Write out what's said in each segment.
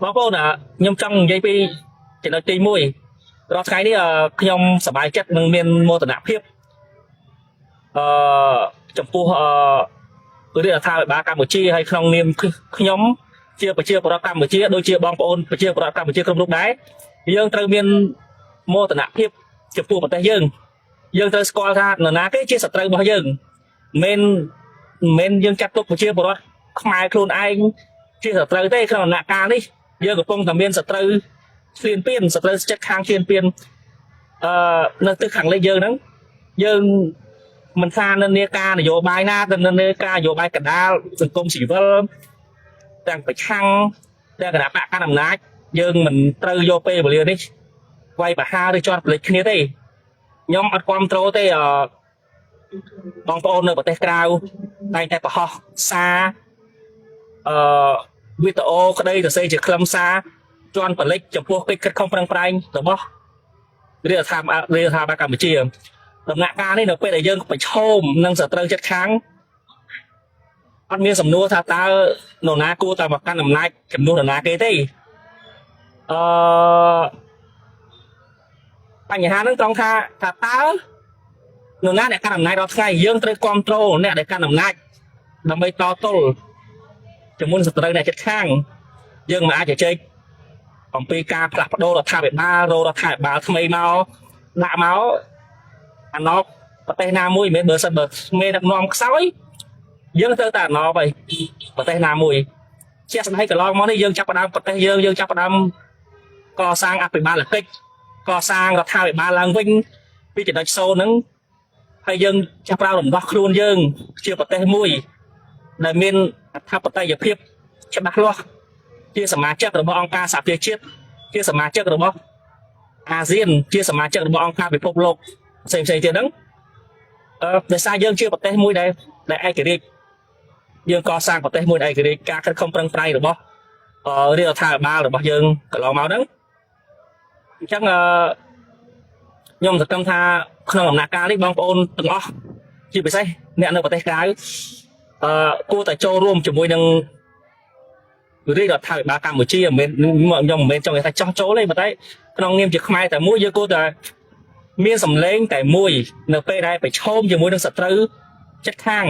បងប្អូនអ่ะខ្ញុំចង់និយាយពីចំណុចទី1រាល់ថ្ងៃនេះអឺខ្ញុំសប្បាយចិត្តនឹងមានមោទនភាពអឺចំពោះអឺរាជរដ្ឋាភិបាលកម្ពុជាហើយក្នុងនាមខ្ញុំជាប្រជាពលរដ្ឋកម្ពុជាដូចជាបងប្អូនប្រជាពលរដ្ឋកម្ពុជាគ្រប់រូបដែរយើងត្រូវមានមោទនភាពចំពោះប្រទេសយើងយើងត្រូវស្គាល់ថានរណាគេជាសត្រូវរបស់យើងមិនមែនយើងចាត់ទុកប្រជាពលរដ្ឋខ្មែរខ្លួនឯងជាសត្រូវទេក្នុងដំណាក់កាលនេះយើងកំពុងតែមានសត្រូវឈ្លានពានសត្រូវចិត្តខាងឈ្លានពានអឺនៅទិសខាងលិចយើងហ្នឹងយើងមិនថានិន្នាការនយោបាយណាទៅនិន្នាការនយោបាយកណ្ដាលសង្គមស៊ីវិលទាំងប្រឆាំងទាំងគណបក្សកាន់អំណាចយើងមិនត្រូវយកពេលវេលានេះវាយប្រហារឬជាន់ផ្លិចគ្នាទេខ្ញុំអត់គ្រប់ត្រូលទេអឺបងប្អូននៅប្រទេសក្រៅតែងតែបង្ហោះសារអឺវីដេអូក្តីសរសេរជាខ្លឹមសារជាន់ផលិចចំពោះកិច្ចខិតខំប្រឹងប្រែងរបស់រាជរដ្ឋាភិបាលរាជរដ្ឋាភិបាលកម្ពុជាដំណាក់កាលនេះនៅពេលដែលយើងប្រឈមនឹងសត្រូវចិត្តខាងអត់មានសំណួរថាតើនរណាគួរតែមកកាន់អំណាចចំនួននរណាគេទេអឺបញ្ហាហ្នឹងត្រង់ថាថាតើនរណាអ្នកកាន់អំណាចរាល់ថ្ងៃយើងត្រូវគ្រប់គ្រងអ្នកដែលកាន់អំណាចដើម្បីតទល់ជាមួយនឹងសត្រូវអ្នកចិត្តខាងយើងមិនអាចជជែកអំពីការផ្លាស់ប្ដូររដ្ឋាភិបាលរករដ្ឋាភិបាលថ្មីមកដាក់មកអាណប់ប្រទេសណាមួយមិនមែនបើសិនបើមេដឹកនាំខ្សោយយើងត្រូវតែអាណប់ហើយប្រទេសណាមួយជាក់ស្ដែងកន្លងមកនេះយើងចាប់ផ្ដើមប្រទេសយើងយើងចាប់ផ្ដើមកសាងអភិបាលកិច្ចកសាងរដ្ឋាភិបាលឡើងវិញពីចំណុចសូន្យហ្នឹងហើយយើងចាប់ផ្ដើមរំដោះខ្លួនយើងជាប្រទេសមួយដែលមានអធិបតេយ្យភាពច្បាស់លាស់ជាសមាជិករបស់អង្គការសហប្រជាជាតិជាសមាជិករបស់អាស៊ានជាសមាជិករបស់អង្គការពិភពលោកផ្សេងៗទៀតហ្នឹងអឺដោយសារយើងជាប្រទេសមួយដែលដែលឯករាជ្យយើងកសាងប្រទេសមួយដែលឯករាជ្យការខិតខំប្រឹងប្រែងរបស់អឺរាជរដ្ឋាភិបាលរបស់យើងកន្លងមកហ្នឹងអញ្ចឹងអឺខ្ញុំសង្ឃឹមថាក្នុងដំណាក់កាលនេះបងប្អូនទាំងអស់ជាពិសេសអ្នកនៅប្រទេសក្រៅអឺគួរតែចូលរួមជាមួយនឹងរាជរដ្ឋាភិបាលកម្ពុជាមិនមែនខ្ញុំមិនមែនចង់និយាយថាចង់ចូលទេប៉ុន្តែក្នុងនាមជាខ្មែរតែមួយយើងគួរតែមានសម្លេងតែមួយនៅពេលដែលប្រឈមជាមួយនឹងសត្រូវចិត្តខាង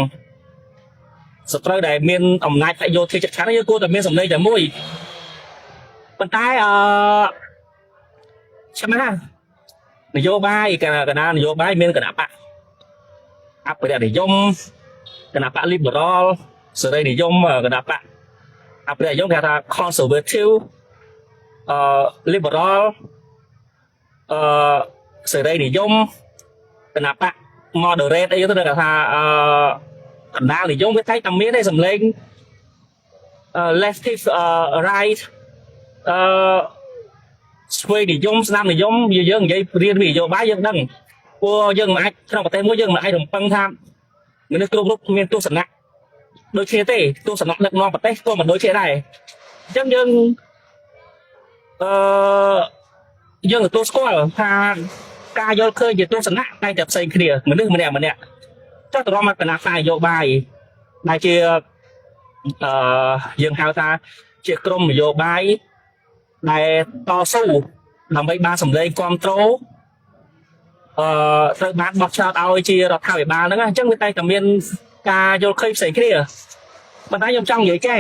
សត្រូវដែលមានអំណាចផ្នែកយោធាចិត្តខាងយើងគួរតែមានសម្លេងតែមួយប៉ុន្តែអឺច្បាស់នយោបាយកណ្ដាលនយោបាយមានគណបក្សអភិរក្សនិយមគណបក្ស liberal សេរីនិយមគណបក្សអភិរក្សនិយមគេហៅថា conservative អឺ liberal អឺសេរីនិយមគណបក្ស moderate អីទៅគេថាអឺកណ្ដាលនិយមវាតែតែមានទេសម្លេងអឺ leftist អឺ right អឺឆ្វេងនិយមស្ដាំនិយមយើងនិយាយរៀនវិនយោបាយយើងដឹងព្រោះយើងមិនអាចក្នុងប្រទេសមួយយើងមិនអាចរំពឹងថាមនុស្សគ្រប់រូបមានទស្សនៈដូចគ្នាទេទស្សនៈដឹកនាំប្រទេសក៏មិនដូចគ្នាដែរអញ្ចឹងយើងអឺយើងទទួលស្គាល់ថាការយល់ឃើញជាទស្សនៈតែតែផ្សេងគ្នាមនុស្សម្នាក់ម្នាក់ចុះទៅរកមកគណបក្សនយោបាយដែលជាអឺយើងហៅថាជាក្រុមនយោបាយដែលតស៊ូដើម្បីបានសម្លេងគ្រប់គ្រងអឺត្រូវបានបោះឆ្នោតឲ្យជារដ្ឋាភិបាលហ្នឹងអញ្ចឹងវាតែតែមានការយល់ឃើញផ្សេងគ្នាប៉ុន្តែខ្ញុំចង់និយាយចេះ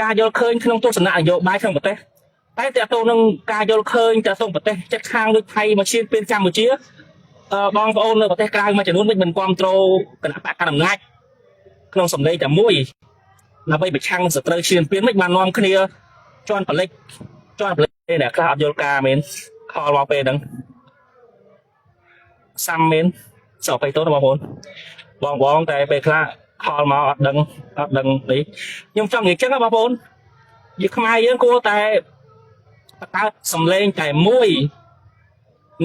ការយល់ឃើញក្នុងទស្សនៈនយោបាយក្នុងប្រទេសតែតើតើនឹងការយល់ឃើញតើតើប្រទេសចិត្តខាងដូចថៃមកឈានពានកម្ពុជាអឺបងប្អូននៅប្រទេសក្រៅមួយចំនួនវិញមិនគ្រប់គ្រងគណបក្សកាន់អំណាចក្នុងសម្លេងតែមួយដើម្បីប្រឆាំងសត្រូវឈានពានមិនបាននាំគ្នាជន់ផលិចជន់ផលិចអ្នកខ្លះអត់យល់ការមែនខលមកពេលហ្នឹងសាំមែនសោះទៅទោសបងប្អូនបងបងតែពេលខ្លះខលមកអត់ដឹងអត់ដឹងនេះខ្ញុំចង់និយាយចឹងណាបងប្អូនយើងខ្មែរយើងគួរតែបង្កើតសម្លេងតែមួយ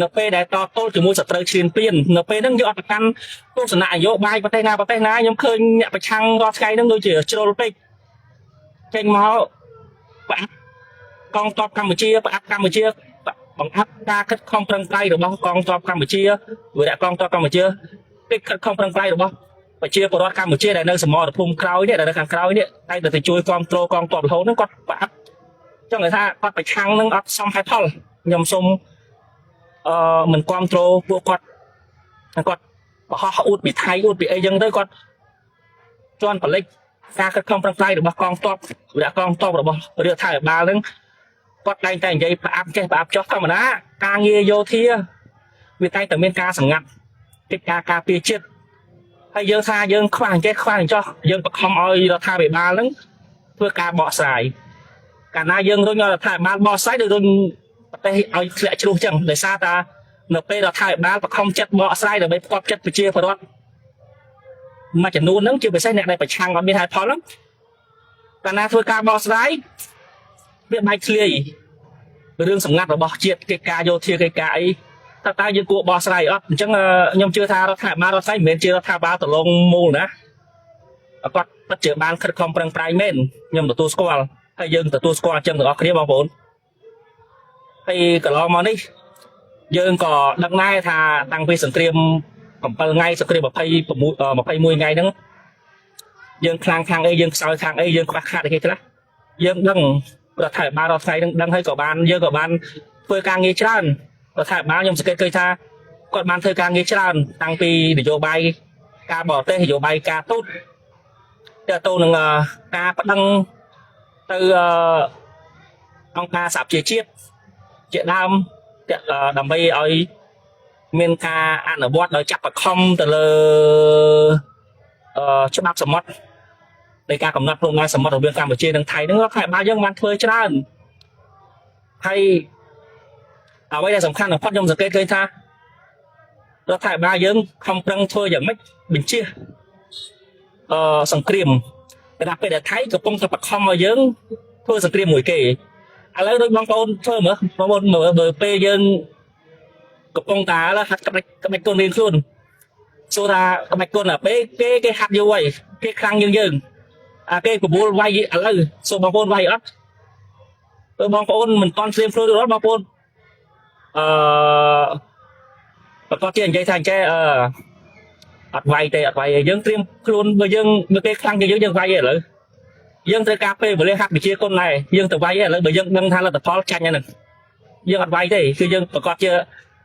នៅពេលដែលតទល់ជាមួយសត្រូវឈ្លានពាននៅពេលហ្នឹងយកអត់ប្រកាន់ទស្សនៈនយោបាយប្រទេសណាប្រទេសណាខ្ញុំឃើញអ្នកប្រឆាំងរាល់ថ្ងៃហ្នឹងដូចជាជ្រុលពេកចេញមកផ្អាប់កងទ័ពកម្ពុជាផ្អាប់កម្ពុជាបង្អាប់ការខិតខំប្រឹងប្រែងរបស់កងទ័ពកម្ពុជាវីរៈកងទ័ពកម្ពុជាកិច្ចខិតខំប្រឹងប្រែងរបស់ប្រជាពលរដ្ឋកម្ពុជាដែលនៅសមរភូមិក្រោយនេះដែលនៅខាងក្រោយនេះតែទៅជួយគ្រប់គ្រងកងទ័ពរហូតហ្នឹងគាត់ផ្អាប់ ចង់និយាយថាគាត់ប្រឆាំងនឹងអត់សមហេតុផលខ្ញុំសូមអឺមិនគ្រប់ត្រូលពួកគាត់គាត់បរហោះអួតពីថៃអួតពីអីចឹងទៅគាត់ជន់បលិចការខិតខំប្រឹងប្រែងរបស់កងទ័ពវរៈកងទ័ពរបស់រាជរដ្ឋាភិបាលហ្នឹងគាត់តែងតែនិយាយផ្អាប់ចេះផ្អាប់ចោះធម្មតាការងារយោធាវាតែងតែមានការសម្ងាត់កិច្ចការការពារជាតិហើយយើងថាយើងខ្វះអញ្ចេះខ្វះអញ្ចោះយើងបខំឲ្យរដ្ឋាភិបាលហ្នឹងធ្វើការបកស្រាយកាលណាយើងរុញឲ្យរដ្ឋាភិបាលបកស្រាយដូចរុញប្រទេសឲ្យធ្លាក់ជ្រោះចឹងដោយសារតានៅពេលរដ្ឋាភិបាលបខំចិត្តបកស្រាយដើម្បីផ្គប់ចិត្តប្រជាពលរដ្ឋមួយចំនួនហ្នឹងជាពិសេសអ្នកដែលប្រឆាំងអត់មានហេតុផលហ្នឹងកាលណាធ្វើការបកស្រាយវាបែកធ្លាយរឿងសម្ងាត់របស់ជាតិកិច្ចការយោធាកិច្ចការអីតើតើយើងគួរបកស្រាយអត់អញ្ចឹងខ្ញុំជឿថារដ្ឋាភិបាលរដ្ឋាភិបាលមិនមែនជារដ្ឋាភិបាលតលងមូលណាគាត់ពិតជាបានខិតខំប្រឹងប្រែងមែនខ្ញុំទទួលស្គាល់ហើយយើងទទួលស្គាល់អញ្ចឹងទាំងអស់គ្នាបងប្អូនហើយកន្លងមកនេះយើងក៏ដឹងដែរថាតាំងពីសង្គ្រាម7ថ្ងៃសង្គ្រាម26 21ថ្ងៃហ្នឹងយើងខ្លាំងខាងអីយើងខ្សោយខាងអីយើងខ្វះខាតអីគេខ្លះយើងដឹងរដ្ឋាភិបាលរដ្ឋថ្ងៃហ្នឹងដឹងហើយក៏បានយើងក៏បានធ្វើការងារច្រើនរដ្ឋាភិបាលខ្ញុំសង្កេតឃើញថាគាត់បានធ្វើការងារច្រើនតាំងពីនយោបាយការបរទេសនយោបាយការទូតតទៅនឹងការប្តឹងទៅអង្គការសហប្រជាជាតិជាដើមដើម្បីឲ្យមានការអនុវត្តដោយចាប់បខំទៅលើច្បាប់សមុទ្រនៃការកំណត់ព្រំដែនសមុទ្ររវាងកម្ពុជានិងថៃហ្នឹងរដ្ឋាភិបាលយើងបានធ្វើច្រើនហើយអ្វីដែលសំខាន់បំផុតខ្ញុំសង្កេតឃើញថារដ្ឋាភិបាលយើងខំប្រឹងធ្វើយ៉ាងម៉េចបញ្ជាសង្គ្រាមតែដល់ពេលដែលថៃកំពុងតែបខំឲ្យយើងធ្វើសង្គ្រាមមួយគេឥឡូវដូចបងប្អូនធ្វើមើលបងប្អូនមើលបើពេលយើងកំពុងតែហាត់ក្បាច់ក្បាច់កូនរៀងខ្លួនសួរថាក្បាច់កូនអាពេលគេគេហាត់យូរហើយគេខ្លាំងជាងយើងអាគេកបួលវាយឥឡូវសួរបងប្អូនវាយអត់បើបងប្អូនមិនតន់ត្រៀមខ្លួនរួចបងប្អូនអឺប្រកាសជានិយាយថាអញ្ចេះអឺអត់វាយទេអត់វាយទេយើងត្រៀមខ្លួនបើយើងបើគេខ្លាំងជាងយើងយើងវាយទេឥឡូវយើងត្រូវការពេលវេលាហាត់វិជាគុណដែរយើងទៅវាយទេឥឡូវបើយើងដឹងថាលទ្ធផលចាញ់ហ្នឹងយើងអត់វាយទេគឺយើងប្រកាសជា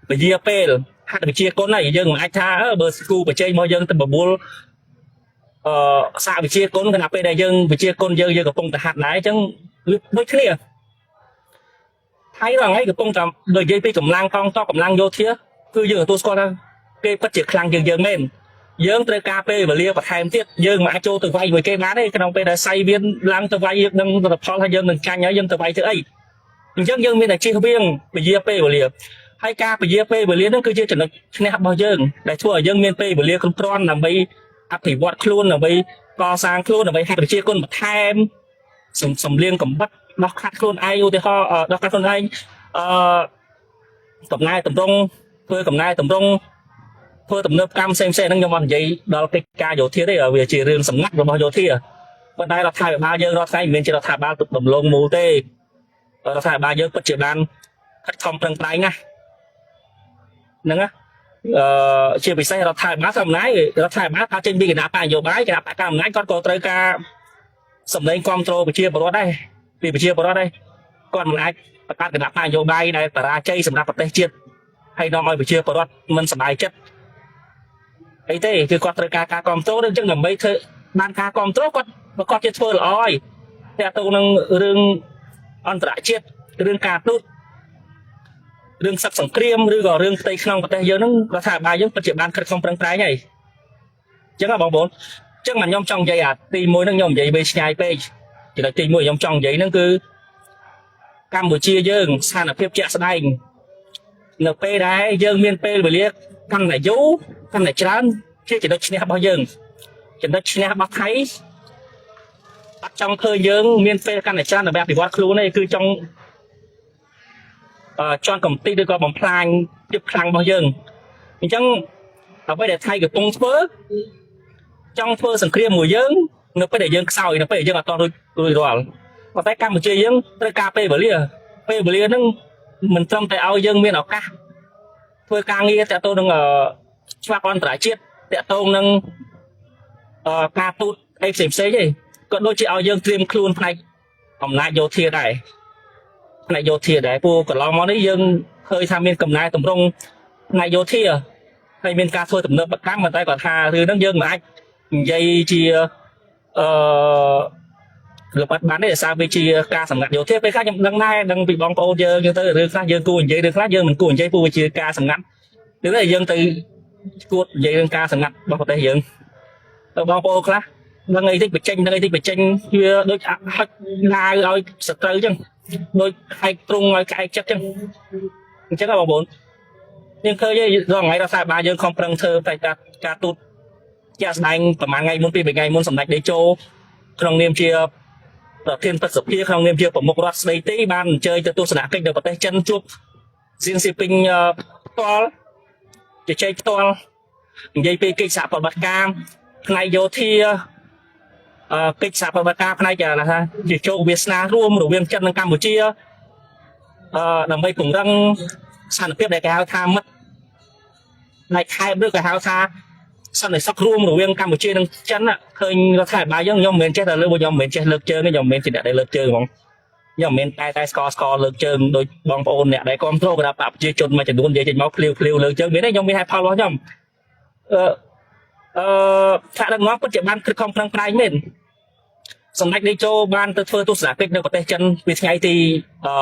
ពជាពេលហាត់វិជាគុណហើយយើងមិនអាចថាបើស្គូបច្ចេកមកយើងទៅបបួលអឺសាកវិជាគុណខណៈពេលដែលយើងវិជាគុណយើងយើងកំពុងតែហាត់ដែរអញ្ចឹងវាដូចគ្នាថៃរាល់ថ្ងៃកំពុងតែដូចនិយាយពីកម្លាំងកងទ័ពកម្លាំងយោធាគឺយើងទទួលស្គាល់ថាគេពិតជាខ្លាំងជាងយើងមែនយើងត្រូវការពេលវេលាបន្ថែមទៀតយើងមិនអាចចូលទៅវាយមួយគេបានទេក្នុងពេលដែលសៃវៀនឡើងទៅវាយយើងនឹងលទ្ធផលថាយើងនឹងចាញ់ហើយយើងទៅវាយធ្វើអីអញ្ចឹងយើងមានតែជិះវៀងពជាពេលវេលាហើយការពជាពេលវេលាហ្នឹងគឺជាចំណុចឈ្នះរបស់យើងដែលធ្វើឲ្យយើងមានពេលវេលាគ្រប់គ្រាន់ដើម្បីអភិវឌ្ឍខ្លួនដើម្បីកសាងខ្លួនដើម្បីហាត់ប្រជាគុណបន្ថែមសំសំលៀងកំបិតដោះខាត់ខ្លួនឯងឧទាហរណ៍ដោះខាត់ខ្លួនឯងអឺកំណែតម្រង់ធ្វើកំណែតម្រង់ធ្វើទំនើបកម្មផ្សេងផ្សេងហ្នឹងខ្ញុំអត់និយាយដល់កិច្ចការយោធាទេវាជារឿងសម្ងាត់របស់យោធាប៉ុន្តែរដ្ឋាភិបាលយើងរដ្ឋាភិបាលមិនមែនជារដ្ឋាភិបាលដំឡូងមូលទេរដ្ឋាភិបាលយើងពិតជាបានខិតខំប្រឹងប្រែងណាស់ហ្នឹងណាអឺជាពិសេសរដ្ឋាភិបាលធម្មតារដ្ឋាភិបាលថាចេញពីគណៈបកនយោបាយគណៈបកកម្មអំណាចគាត់ក៏ត្រូវការសម្លេងគ្រប់គ្រងប្រជាពលរដ្ឋដែរពីប្រជាពលរដ្ឋដែរគាត់មិនអាចបង្កើតគណៈបកនយោបាយដែលបរាជ័យសម្រាប់ប្រទេសជាតិហើយនាំឲ្យប្រជាពលរដ្ឋមិនសប្បាយចិត្តអីទេគឺគាត់ត្រូវការការគ្រប់គ្រងអញ្ចឹងដើម្បីធ្វើបានការគ្រប់គ្រងគាត់ប្រកាសជាធ្វើល្អហើយតែទៅនឹងរឿងអន្តរជាតិរឿងការទូតរឿងសឹកសង្គ្រាមឬក៏រឿងផ្ទៃក្នុងប្រទេសយើងហ្នឹងរដ្ឋាភិបាលយើងពិតជាបានខិតខំប្រឹងប្រែងហើយអញ្ចឹងបងប្អូនអញ្ចឹងខ្ញុំចង់និយាយអាទី1ហ្នឹងខ្ញុំនិយាយវែងឆ្ងាយពេកចំណុចទី1ខ្ញុំចង់និយាយហ្នឹងគឺកម្ពុជាយើងស្ថានភាពជាក់ស្ដែងនៅពេលដែលយើងមានពេលវេលាកាន់តែយូរកាន់តែច្រើនជាចំណុចឈ្នះរបស់យើងចំណុចឈ្នះរបស់ថៃអត់ចង់ឃើញយើងមានពេលកាន់តែច្រើនដើម្បីអភិវឌ្ឍខ្លួនទេគឺចង់ជន់កំទីឬក៏បំផ្លាញភាពខ្លាំងរបស់យើងអញ្ចឹងអ្វីដែលថៃកំពុងធ្វើចង់ធ្វើសង្គ្រាមមួយយើងនៅពេលដែលយើងខ្សោយនៅពេលដែលយើងអត់ទាន់រួចរួចរាល់ប៉ុន្តែកម្ពុជាយើងត្រូវការពេលវេលាពេលវេលាហ្នឹងមិនត្រឹមតែឲ្យយើងមានឱកាសធ្វើការងារតាក់ទងនឹងច្បាប់អន្តរជាតិតាក់ទងនឹងការទូតអីផ្សេងផ្សេងទេក៏ដូចជាឲ្យយើងត្រៀមខ្លួនផ្នែកអំណាចយោធាដែរ ផ្នែកយោធាដែរព្រោះកន្លងមកនេះយើងឃើញថាមានកំណែតម្រង់ផ្នែកយោធាហើយមានការធ្វើទំនើបកម្មប៉ុន្តែគាត់ថារឿងហ្នឹងយើងមិនអាចនិយាយជាអឺលម្អិតបានទេដោយសារវាជាការសម្ងាត់យោធាពេលខ្លះខ្ញុំដឹងដែរដឹងពីបងប្អូនយើងយើងទៅរឿងខ្លះយើងគួរនិយាយរឿងខ្លះយើងមិនគួរនិយាយព្រោះវាជាការសម្ងាត់រឿងនេះយើងទៅគួតនិយាយរឿងការសម្ងាត់របស់ប្រទេសយើងទៅបងប្អូនខ្លះដឹងអីតិចបញ្ចេញដឹងអីតិចបញ្ចេញវាដូចហុចឡាវឲ្យសត្រូវចឹងដូចហែកទ្រង់ឲ្យក្អែកចិត្តចឹងអញ្ចឹងហ៎បងប្អូនយើងឃើញរាល់ថ្ងៃរដ្ឋាភិបាលយើងខំប្រឹងធ្វើតែការទូតជាក់ស្ដែងប្រហែលថ្ងៃមុនពីថ្ងៃមុនសម្ដេចតេជោក្នុងនាមជាប្រធានព្រឹទ្ធសភាក្នុងនាមជាប្រមុខរដ្ឋស្ដីទីបានអញ្ជើញទៅទស្សនកិច្ចនៅប្រទេសចិនជួបសៀងស៊ីពីងផ្ទាល់ជជែកផ្ទាល់និយាយពីកិច្ចសហប្រតិបត្តិការផ្នែកយោធាកិច្ចសហប្រតិបត្តិការផ្នែកថាជាជោគវាសនារួមរវាងចិននិងកម្ពុជាដើម្បីពង្រឹងស្ថានភាពដែលគេហៅថាមិត្តផ្នែកខែបឬក៏ហៅថាសន្តិសុខរួមរវាងកម្ពុជានិងចិនឃើញរដ្ឋាភិបាលយើងខ្ញុំមិនមែនចេះតែលើកខ្ញុំមិនមែនចេះលើកជើងទេខ្ញុំមិនមែនជាអ្នកដែលលើកជើងហ្មងខ្ញុំមិនមែនតែតែស្កស្កលើកជើងដោយបងប្អូនអ្នកដែលគ្រប់គ្រងគណបក្សប្រជាជនមួយចំនួននិយាយចេញមកភ្លាវភ្លាវលើកជើងមានទេខ្ញុំមានហេតុផលរបស់ខ្ញុំអឺអឺថ្នាក់ដឹកនាំពិតជាបានខិតខំប្រឹងប្រែងមែនសម្ដេចតេជោបានទៅធ្វើទស្សនកិច្ចនៅប្រទេសចិនពីថ្ងៃទីអឺ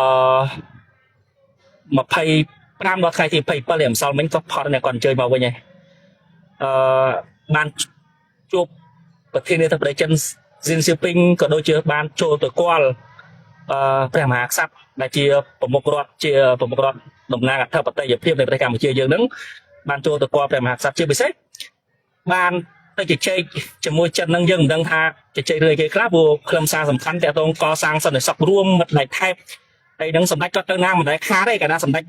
25ដល់ថ្ងៃទី27នេះម្សិលមិញក៏ផតអ្នកគាត់អញ្ជើញមកវិញហើយអឺបានជួបប្រធានាធិបតីចិនស៊ីនសៀពីងក៏ដូចជាបានចូលទៅគាល់អឺព្រះមហាក្សត្រដែលជាប្រមុខរដ្ឋជាប្រមុខរដ្ឋតំណាងអធិបតេយ្យភាពនៃប្រទេសកម្ពុជាយើងនឹងបានចូលទៅគាល់ព្រះមហាក្សត្រជាពិសេសបានទៅជជែកជាមួយចិននឹងយើងមិនដឹងថាជជែករឿងអីគេខ្លះព្រោះខ្លឹមសារសំខាន់តាក់ទងកសាងសន្តិសុខរួមមិត្តឡៃថែបហើយនឹងសម្ដេចគាត់ទៅណាមិនដែលខាតទេកាលណាសម្ដេច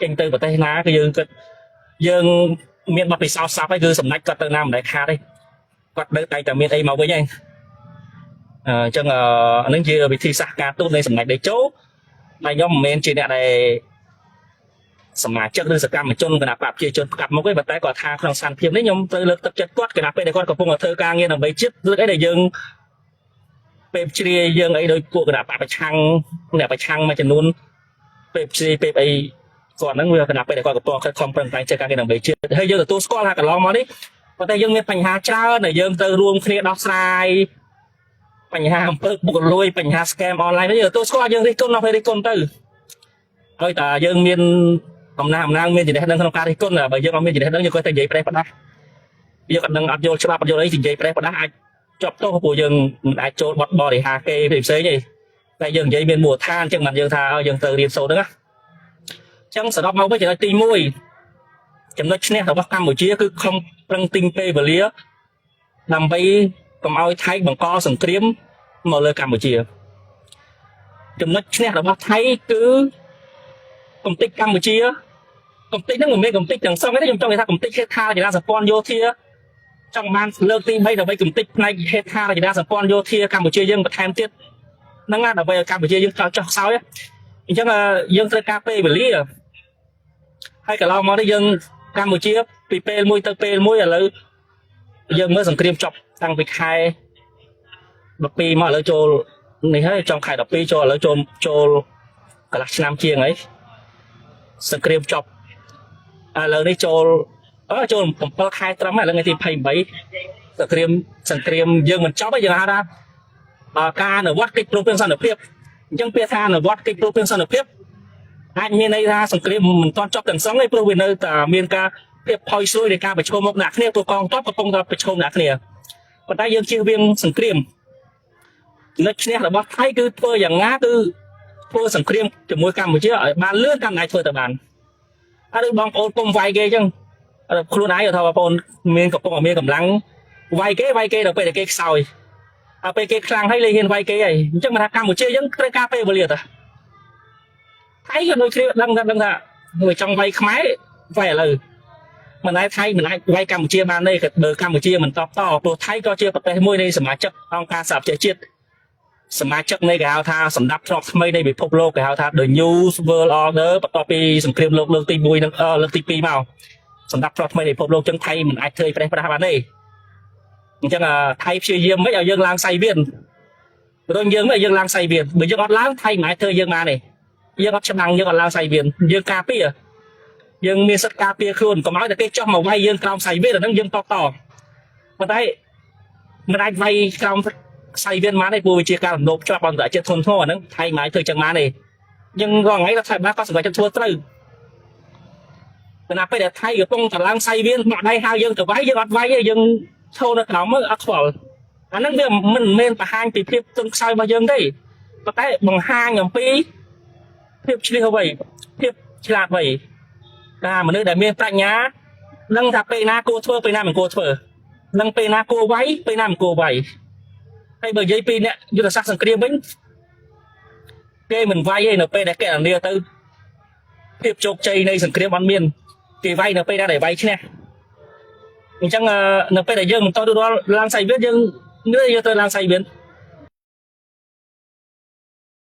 ចេញទៅប្រទេសណាគឺយើងគិតយើងមានបទពិសោធន៍សັບហើយគឺសម្ដេចគាត់ទៅណាមិនដែលខាតទេគាត់នៅតែតែមានអីមកវិញហើយអញ្ចឹងអានឹងជាវិធីសាស្ត្រការទូតនៃសម្ដេចតេជោតែខ្ញុំមិនមែនជាអ្នកដែលសមាជិកឬសកម្មជនគណបក្សប្រជាជនផ្កាប់មុខទេប៉ុន្តែគាត់ថាក្នុងស្ថានភាពនេះខ្ញុំត្រូវលើកទឹកចិត្តគាត់គណៈពេលដែលគាត់កំពុងតែធ្វើការងារដើម្បីជាតិលើកអីដែលយើងពេលជ្រាយយើងអីដោយពួកគណបក្សប្រឆាំងអ្នកប្រឆាំងមួយចំនួនពេលជ្រាយពេលអីគាត់ហ្នឹងវាគណៈពេលដែលគាត់កំពុងខិតខំប្រឹងប្រែងធ្វើការងារដើម្បីជាតិហើយយើងទទួលស្គាល់ថាកន្លងមកនេះប៉ុន្តែយើងមានបញ្ហាច្រើនដែលយើងត្រូវរួមគ្នាដោះស្រាយបញ្ហាអំពើពុករលួយបញ្ហា scam online នេះយើងទទួលស្គាល់យើងរិះគន់ដល់ពេលរិះគន់ទៅហើយតើយើងមានអំណាចអំណាងមានចំណេះដឹងក្នុងការរិះគន់បើយើងអត់មានចំណេះដឹងយើងគាត់តែនិយាយប្រេះផ្ដាស់យើងអត់ដឹងអត់យល់ច្បាប់អត់យល់អីនិយាយប្រេះផ្ដាស់អាចជាប់ទោសព្រោះយើងមិនអាចចូលបត់បរិហាគេផ្សេងៗទេតែយើងនិយាយមានមូលដ្ឋានអញ្ចឹងបានយើងថាយើងត្រូវរៀនសូត្រហ្នឹងណាអញ្ចឹងសរុបមកវិញចំណុចទី1ចំណុចឈ្នះរបស់កម្ពុជាគឺខំប្រឹងទិញពេលវេលាដើម្បីកុំឲ្យថៃបង្កសង្គ្រាមមកលើកម្ពុជាចំណុចឈ្នះរបស់ថៃគឺកំទេចកម្ពុជាកំទេចហ្នឹងមិនមែនកំទេចទាំងស្រុងទេខ្ញុំចង់និយាយថាកំទេចហេដ្ឋារចនាសម្ព័ន្ធយោធាចង់បានលើកទី3ដើម្បីកំទេចផ្នែកហេដ្ឋារចនាសម្ព័ន្ធយោធាកម្ពុជាយើងបន្ថែមទៀតហ្នឹងណាដើម្បីឲ្យកម្ពុជាយើងចោះចោះខ្សោយអញ្ចឹងយើងត្រូវការពេលវេលាហើយកន្លងមកនេះយើងកម្ពុជាពីពេលមួយទៅពេលមួយឥឡូវយើងមើលសង្គ្រាមចប់តាំងពីខែ12មកឥឡូវចូលនេះហើយចុងខែ12ចូលឥឡូវចូលចូលកន្លះឆ្នាំជាងហើយសង្គ្រាមចប់ឥឡូវនេះចូលចូល7ខែត្រឹមឥឡូវថ្ងៃទី28សង្គ្រាមសង្គ្រាមយើងមិនចប់ទេយើងហៅថាការអនុវត្តកិច្ចព្រមព្រៀងសន្តិភាពអញ្ចឹងពាក្យថាអនុវត្តកិច្ចព្រមព្រៀងសន្តិភាពអាចមានន័យថាសង្គ្រាមមិនទាន់ចប់ទាំងស្រុងទេព្រោះវានៅតែមានការភាពផុយស្រួយនៃការប្រឈមមុខដាក់គ្នាព្រោះកងទ័ពកំពុងតែប្រឈមដាក់គ្នាប៉ុន្តែយើងជៀសវាងសង្គ្រាមចំណុចឈ្នះរបស់ថៃគឺធ្វើយ៉ាងណាគឺធ្វើសង្គ្រាមជាមួយកម្ពុជាឲ្យបានលឿនតាមអាចធ្វើទៅបានហើយដូចបងប្អូនពុំវាយគេអញ្ចឹងខ្លួនឯងថាបងប្អូនមានកំពុងតែមានកម្លាំងវាយគេវាយគេដល់ពេលដែលគេខ្សោយហើយពេលគេខ្លាំងហើយលេងហ៊ានវាយគេហើយអញ្ចឹងមកថាកម្ពុជាយើងត្រូវការពេលវេលាតាថៃក៏ដូចគ្នាដឹងថាដឹងថាវាចង់វាយខ្មែរវាយឥឡូវមិនដែរថៃមិនអាចវាយកម្ពុជាបានទេបើកម្ពុជាមិនតបតព្រោះថៃក៏ជាប្រទេសមួយនៃសមាជិកអង្គការសហប្រជាជាតិសមាជិកនៃគេហៅថាសម្ដាប់ធ្នាប់ថ្មីនៃពិភពលោកគេហៅថា The New World Order បន្ទាប់ពីសង្គ្រាមលោកលើកទី1និងលើកទី2មកសម្ដាប់ធ្នាប់ថ្មីនៃពិភពលោកចឹងថៃមិនអាចធ្វើប្រេះប្រាស់បានទេអញ្ចឹងថៃព្យាយាមមិនឲ្យយើងឡើងសៃវៀន រុញយើងមកយើងឡើងសៃវៀនបើយើងអត់ឡើងថៃមិនអាចធ្វើយើងបានទេយើងអត់ច្បាំងយើងអត់ឡើងសៃវៀនយើងការពារយើងមានសិទ្ធិការពារខ្លួនកុំឲ្យតែគេចោះមកវាយយើងក្រោមសៃវៀនអាហ្នឹងយើងតតប៉ុន្តែមិនអាចវាយក្រោមសៃវៀនបានទេព្រោះវាជាការរំលោភច្បាប់អន្តរជាតិធ្ងន់ធ្ងរអាហ្នឹងថៃមិនអាចធ្វើចឹងបានទេយើងរាល់ថ្ងៃរដ្ឋាភិបាលក៏សម្រេចចិត្តធ្វើត្រូវគណៈពេលដែលថៃកំពុងតែឡើងសៃវៀនមកដៃហៅយើងទៅវាយយើងអត់វាយទេយើងឈរនៅក្រោមមើលអត់ខ្វល់អាហ្នឹងវាមិនមែនបង្ហាញពីភាពទន់ខ្សោយរបស់យើងទេប៉ុន្តែបង្ហាញអំពីភាពឆ្លៀសវៃភាពឆ្លាតវៃថាមនុស្សដែលមានប្រាជ្ញាដឹងថាពេលណាគួរធ្វើពេលណាមិនគួរធ្វើដឹងពេលណាគួរវាយពេលណាមិនគួរវាយហើយបើនិយាយពីអ្នកយុទ្ធសាស្ត្រសង្គ្រាមវិញគេមិនវាយទេនៅពេលដែលគេអានាទៅភាពជោគជ័យនៃសង្គ្រាមអត់មានគេវាយនៅពេលណាដែលវាយឈ្នះអញ្ចឹងនៅពេលដែលយើងមិនតរួចរាល់ឡើងសៃវៀនយើងនេះយើងត្រូវឡើងសៃវៀន